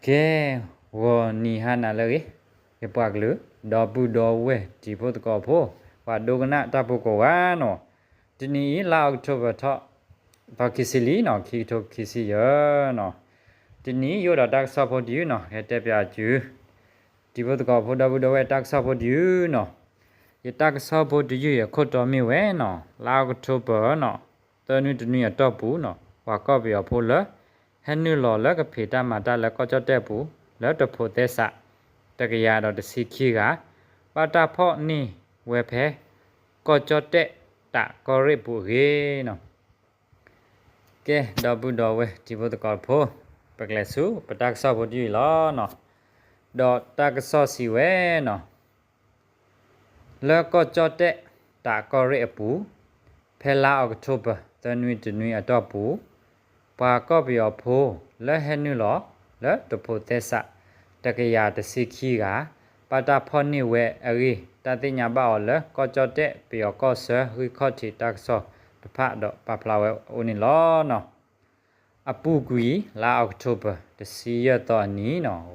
ကဲ, ဂီၤနံၤဟါနၤလၢအဂ့ၤ, ယပှၤကလုာ် ဒီပုၢ်ဒီဝဲၢ်တံၤဖိသကိးဖိ, ပှၤဒိကနၣ်တၢ်ဖိကိးဂၤနီၤ, တနံၤအံၤလါအီးကထိဘၢၣ်ထီၣ်, ဖီခံဆံလံနီၤ, ခံကထိခံဆံယဲၢ်နီၤ, တနံၤအံၤယအိၣ်ဒီးတၢ်ကစီၣ်ဖိတယုၢ်နီၤ, ဟဲတဲပၠးအစု တံၤဖိသကိးဖိ ဒီပုၢ်ဒီဝဲၢ် တၢ်ကစီၣ်ဖိတယုၢ်နီၤ, ယတၢ်ကစီၣ်ဖိတယုၢ်အခိၣ်တီမ့ၢ်ဝဲနီၤ, လါအီးကထိဘၢၣ်နီၤ, သၢနွံတနွံအတီၢ်ပူၤနီၤ, ပှၤကီၢ်ပယီၤဖိလၢ ဟဲနုာ်လီၤလၢကဖံးတၢ်မၤတၢ်လၢကီၢ်ကၠီၣ်တဲၣ်ပူၤ လၢတဖိးသဲစး တကယၤဒီးတဆံခံဂၤ, ဘၣ်တၢ်ဖီၣ်န့ၢ်ဝဲဖဲ ကီၢ်ကၠီၣ်တဲၣ်တးကီၢ်ရ့ၣ်ပူၤအဂ့ၢ်နီၤ. ကဲ, ဒီပုၢ်ဒီဝဲၢ်တံၤဖိသကိးဖိ, ပကလဲၤဆူပတၢ်ကစီၣ်ဖိတယုၢ်အံၤလီၤနီၤ, ဒီးတၢ်ကစီၣ်စံးဝဲနီၤ, လၢကီၢ်ကၠီၣ်တဲၣ်တးကီၢ်ရ့ၣ်အပူၤ, ဖဲလါအီးကထိဘၢၣ် သၢနွံတနွံအတီၢ်ပူၤ, ပှၤကီၢ်ပယီၤဖိ လၢဟဲနုာ်လီၤလၢတဖိးသဲစး တကယၤတဆံခံဂၤ, ဘၣ်တၢ်ဖီၣ်န့ၢ်ဝဲအဂ့ၢ် တၢ်သ့ၣ်ညါဘၣ်အီၤလၢ ကီၢ်ကၠီၣ်တဲၣ်ပယီၤကီၢ်ဆၢ ဂံၢ်ခီၣ်ထံးတၢ်ကစီၣ်တဖၣ်ဒီးပာ်ဖျါဝဲအိၣ်န့ၣ်လီၤနီၤ. အပူၤကွံာ် လါအီးကထိဘၢၣ် တဆံယဲၢ်သီအနံၤနီၤ,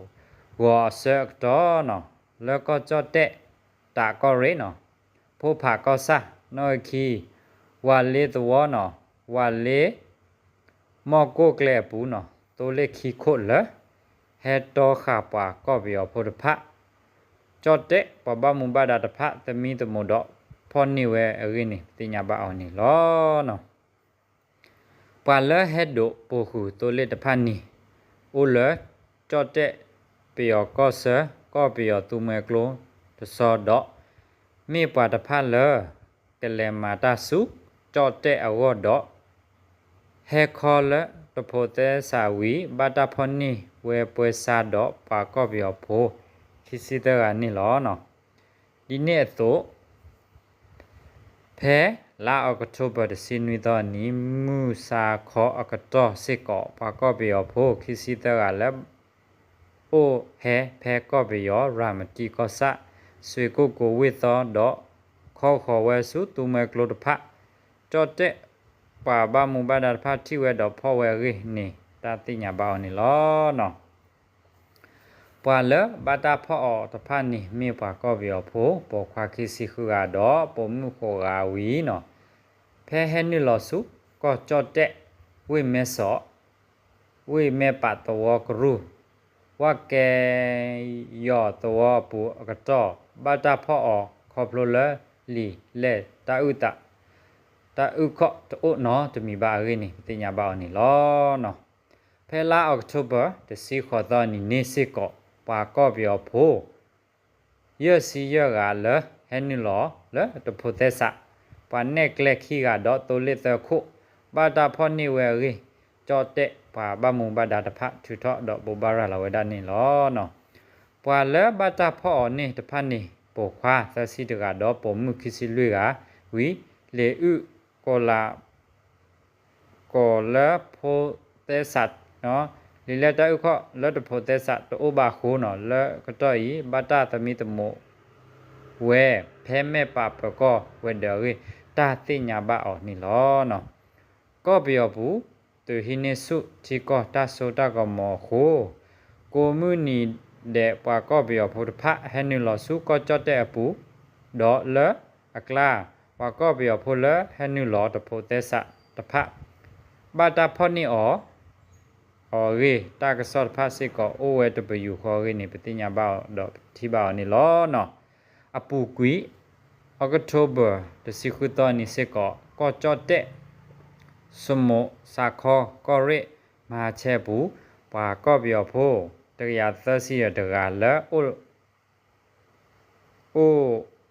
ဂီၤအဆၢအကတီၢ်နီၤ, လၢကီၢ်ကၠီၣ်တဲၣ်တးကီၢ်ရ့ၣ်နီၤ, ဖိဖးကီၢ်ဆၣ် နီၣ်ဂံၢ်ခံ, ဝၤလ့သဝီနီၤ, ဝၤလ့ မီၢ်ကိၣ်ကျဲအပူၤနီၤ, သိလ့ၣ်ခံခိၣ်လၢ ဟဲတီဃာ်ပှၤကီၢ်ပယီၤဖိတဖၣ်, ကၠီၣ်တဲၣ်ပှၤဘၣ်မူဘၣ်ဒါတဖၣ် သမံသမိးဒီးဖီၣ်န့ၢ်ဝဲအဂ့ၢ်န့ၣ် ပသ့ၣ်ညါဘၣ်အီၤန့ၣ်လီၤနီၤ. ပှၤလၢဟဲဒိးပိာ်ဃုာ်သိလ့ၣ်တဖၣ်န့ၣ် အိၣ်လၢကၠီၣ်တဲၣ်ပယီၤကီၢ်ဆၢ ကီၢ်ပယီၤသူမှဲကျိတဆီဒီး မ့ၢ်ပှၤတဖၣ်လၢ ကလဲၤမၤတၢ်ဆူကၠီၣ်တဲၣ်အဂီၢ်ဒီး ဟဲခီလၢတဖိးသဲစးဝံၤ ဘၣ်တၢ်ဖီၣ်န့ၢ်ဝဲပှဲၤဆါဒီးပှၤကီၢ်ပယီၤဖိ ခံဆံသၢဂၤန့ၣ်လီၤ. ဒ်န့ၣ်အသိး ဖဲလါအီးကထိဘၢၣ် တဆံနွံသီအနံၤ မုၢ်ဆါခီအကတီၢ်စ့ၢ်ကီး ပှၤကီၢ်ပယီၤဖိ ခံဆံသၢဂၤလၢ အိၣ်ဟဲဖဲကီၢ်ပယီၤ ရၤမတံကီၢ်ဆၣ် စွ့ၣ်ကိၣ်ကိၣ်ဝ့ၢ်သီဒီး ခီဃီၤဝဲဆူသူမှဲကျိတဖၣ် ကၠီၣ်တဲၣ်ပှၤဘၣ်မူဘၣ်ဒါတဖၣ်ထံၣ်ဝဲဒီးဖီၣ်ဝဲအဂ့ၢ်န့ၣ် တၢ်သ့ၣ်ညါဘၣ်အီၤန့ၣ်လီၤ. ပှၤလၢဘၣ်တၢ်ဖီၣ်အီၤတဖၣ်န့ၣ် မ့ၢ်ပှၤကီၢ်ပယီၤဖိ ပိာ်ခွါခံဆံဃုဂၤဒီး ပိာ်မုၣ်ဃိးဂၤဝံၤနီၤ, ဖဲဟဲနုာ်လီၤဆူကီၢ်ကၠီၣ်တဲၣ် ဝ့ၢ်မဲစီး ဝ့ၢ်မဲၢ်ပာ်သဝီကရူၢ် ဝၣ်ကဲယီၤသဝီအပူၤအကတီၢ် ဘၣ်တၢ်ဖီၣ်အီၤခီဖျိလၢလံာ်လဲၢ်တၢ်အုၣ်သး တၢ်အုၣ်ခီၣ်တအိၣ်နီတမံၤဘၣ်အဂ့ၢ်န့ၣ် ပသ့ၣ်ညါဘၣ်အီၤန့ၣ်လီၤ. ဖဲလါအီးကထိဘၢၣ် တဆံဃိးသီအနံၤန့ၣ်စ့ၢ်ကီး ပှၤကီၢ်ပယီၤဖိ ယဲၢ်ဆံယဲၢ်ဂၤလၢဟဲနုာ်လီၤလၢတဖိးသဲစး ပှၤနဲၣ်ကျဲခံဂၤဒီးသိလ့ၣ်သၢခိၣ် ဘၣ်တၢ်ဖီၣ်န့ၢ်ဝဲအဂ့ၢ် ကၠီၣ်တဲၣ်ပှၤဘၣ်မူဘၣ်ဒါတဖၣ်ထုးထီၣ်ဒီးဘိးဘၣ်ရၤလီၤဝဲဒၣ်န့ၣ်လီၤ. ပှၤလၢဘၣ်တၢ်ဖီၣ်အီၤန့ၣ်တဖၣ်န့ၣ် ပိာ်ခွါသၢဆံတဂၤဒီးပိာ်မုၣ်ခံဆံလွံၢ်ဂၤ ဝံၤ လံာ်အုၣ်ကီၤလး ကီၤလၢဖိးသဲစး လံာ်လဲၢ်တၢ်အုၣ်ခီၣ်လၢတဖိးသဲစးတအိၣ်ဘၣ်အဃိနီၤ လၢကတီၢ်အံၤ ဘၣ်တၢ်သမံသမိးဝဲ ဖဲမဲၢ်ပာ်ပၢၤကီၢ်ဝဲၤဒၢးအဂ့ၢ် တၢ်သ့ၣ်ညါဘၣ်အီၤန့ၣ်လီၤ. ကီၢ်ပယီၤပူၤ သုးဟံးန့ၢ်ဆူၣ်ထံကီၢ်တၢ်စိတၢ်ကမီၤအဃိ ကိးမုၢ်နံၤဒဲးပှၤကီၢ်ပယီၤဖိတဖၣ် ဟဲနုာ်လီၤဆူကီၢ်ကၠီၣ်တဲၣ်အပူၤ ဒီးလၢအကျါ ပှၤကီၢ်ပယီၤဖိလၢဟဲနုာ်လီၤတဖိးသဲစးတဖၣ် ဘၣ်တၢ်ဖီၣ်န့ၢ်အီၤ အီၤအဂ့ၢ် တၢ်ကစီၣ်တဖၣ်စ့ၢ်ကီး အိၣ်ဝဲတပယူာ်ဃီအဂ့ၢ်န့ၣ် ပသ့ၣ်ညါဘၣ်အီၤဒီးပထံၣ်ဘၣ်အီၤန့ၣ်လီၤ. အပူၤကွံာ် အီးကထိဘၢၣ် တဆံဃုသီနံၤစ့ၢ်ကီး ကီၢ်ကၠီၣ်တဲၣ် စမိးစးခီ ကီၢ်ရ့ၣ် မဟါဆဲအပူၤ ပှၤကီၢ်ပယီၤဖိ တကယၤသၢဆံယဲၢ်တဂၤလၢ အိၣ်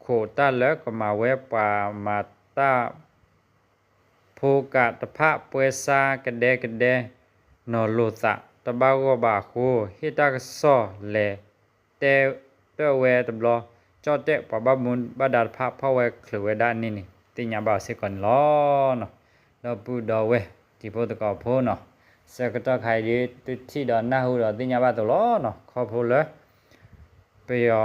ခိးတၢ်လၢကမၤဝဲပှၤမၤတၢ် ဖိကးတဖၣ် ပှဲၤဆါကဒဲကဒဲ နီၤလိာ်သးတဘၣ်ဂီၢ်ဘၣ်အဃိ ဟ့ၣ်တၢ်ကစီၣ်လဲၤတဲတၢၣ်ဝဲတဘျီ ကၠီၣ်တဲၣ်ပှၤဘၣ်မူဘၣ်ဒါတဖၣ် ဖီၣ်ဝဲချုးဝဲဒၣ်န့ၣ်န့ၣ် သ့ၣ်ညါဘၣ်အီၤစ့ၢ်ကီးန့ၣ်လီၤ. ဒီပုၢ်ဒီဝဲၢ်တံၤဖိသကိးဖိနီၤ, ဆၢကတီၢ်ခါအံၤဒ် သုထံၣ်ဒီးနၢ်ဟူဒီးသ့ၣ်ညါဘၣ်အသိးလီၤနီၤ, ခီဖျိလၢ ပယီၤ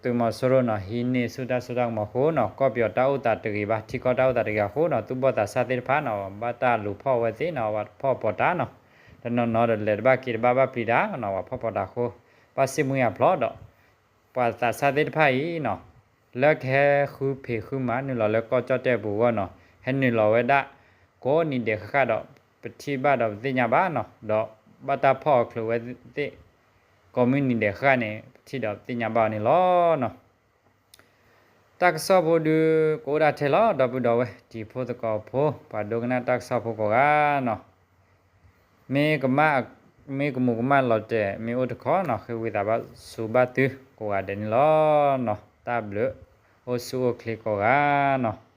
သုးမီၤစိရိၤနီၤ ဟံးန့ၢ်ဆူၣ်တၢ်စိတၢ်ကမီၤအဃိနီၤ, ကီၢ်ပယီၤတၢ်အိၣ်သးတဂ့ၤဘၣ်, ထံကီၢ်တၢ်အိၣ်သးတဂ့ၤအဃိနီၤ, သူၣ်ဘီၣ်သးစၢ်သ့ၣ်တဖၣ်နီၤ ဘၣ်တၢ်လူၤဖီၣ်ဝဲသ့ၣ်နီၤ, ဘၣ်ဖီၣ်ပီးတၢ်နီၤ, တနီၤနီၤဒီးလဲၤတဘၣ်က့ၤတဘၣ်ဘၣ်ပျံၤတၢ်နီၤ ပှၤဖှီၣ်ဖိတၢ်ဃိ ဘၣ်စံၣ်မှံအဖျိဒီး ပှၤသးစၢ်သ့ၣ်တဖၣ်အံၤနီၤ လၢကဟဲဃုဖံးဃုမၤ နုာ်လီၤလၢကီၢ်ကၠီၣ်တဲၣ်ပူၤအဂီၢ်နီၤ ဟဲနုာ်လီၤဝဲဒၣ် ကိးနံၤဒဲးဃၣ်ဃၣ်ဒီး ပထံၣ်ဘၣ်ဒီးပသ့ၣ်ညါဘၣ်နီၤ ဒီးဘၣ်တၢ်ဖီၣ်အီၤချုးဝဲသ့ၣ် ကိးမုၢ်နံၤဒဲးဃၣ်န့ၣ် ပထံၣ်ဒီးပသ့ၣ်ညါဘၣ်အီၤန့ၣ်လီၤနီၤ. တၢ်ကစီၣ်ဖိဒုး ကအိၣ်ဒၣ်ထဲလီၤ ဒီပုၢ်ဒီဝဲၢ် တံၤဖိသကိးဖိ ပှၤဒိကနၣ်တၢ်ကစီၣ်ဖိကိးဂၤနီၤ မ့ၢ်ကမူးကမၣ်လီၤတဲာ် မ့ၢ်အိၣ်တခီနီၤ ဃ့ဝံသးစူၤဘၣ်သုကိးဂၤဒဲးန့ၣ်လီၤနီၤ တၢ်ဘျုး အိၣ်ဆူၣ်အိၣ်ချ့ကိးဂၤနီၤ.